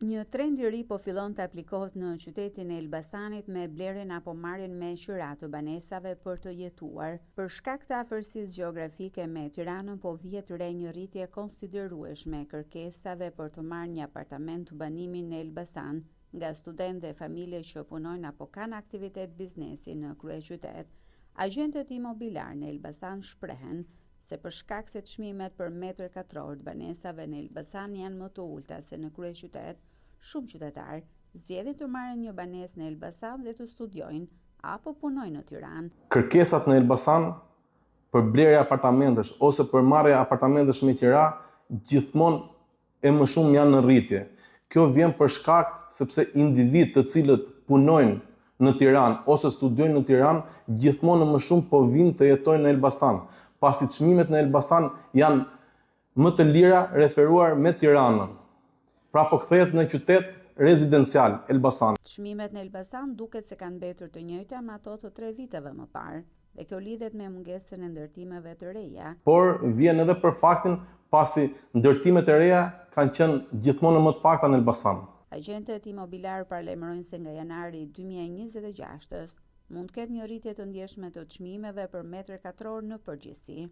Një trend i ri po fillon të aplikohet në qytetin e Elbasanit me blerjen apo marrjen me qira të banesave për të jetuar. Për shkak të afërsisë gjeografike me Tiranën po vihet re një rritje e konsiderueshme e kërkesave për të marrë një apartament banimi në Elbasan nga studentë dhe familje që punojnë apo kanë aktivitet biznesi në kryeqytet. Agjentët imobilarë në Elbasan shprehen se për shkak se çmimet për metër katror të banesave në Elbasan janë më të ulëta se në kryeqytet, shumë qytetarë zgjedhin të marrin një banesë në Elbasan dhe të studiojnë apo punojnë në Tiranë. Kërkesat në Elbasan për blerje apartamentesh ose për marrje apartamentesh me qira gjithmonë e më shumë janë në rritje. Kjo vjen për shkak sepse individë të cilët punojnë në Tiranë ose studiojnë në Tiranë, gjithmonë e më shumë po vijnë të jetojnë në Elbasan, pasi çmimet në Elbasan janë më të lira referuar me Tiranën. Pra po kthehet në qytet rezidencial Elbasani. Çmimet në Elbasan duket se kanë mbetur të njëjta me ato të tre viteve më parë. Dhe kjo lidhet me mungesën e ndërtimeve të reja. Por vjen edhe për faktin pasi ndërtimet e reja kanë qenë gjithmonë më të pakta në Elbasan. Agjentët imobilarë paralajmërojnë se nga janari 2026-ës mund të ketë një rritje të ndjeshme të çmimeve për metër katror në përgjithësi.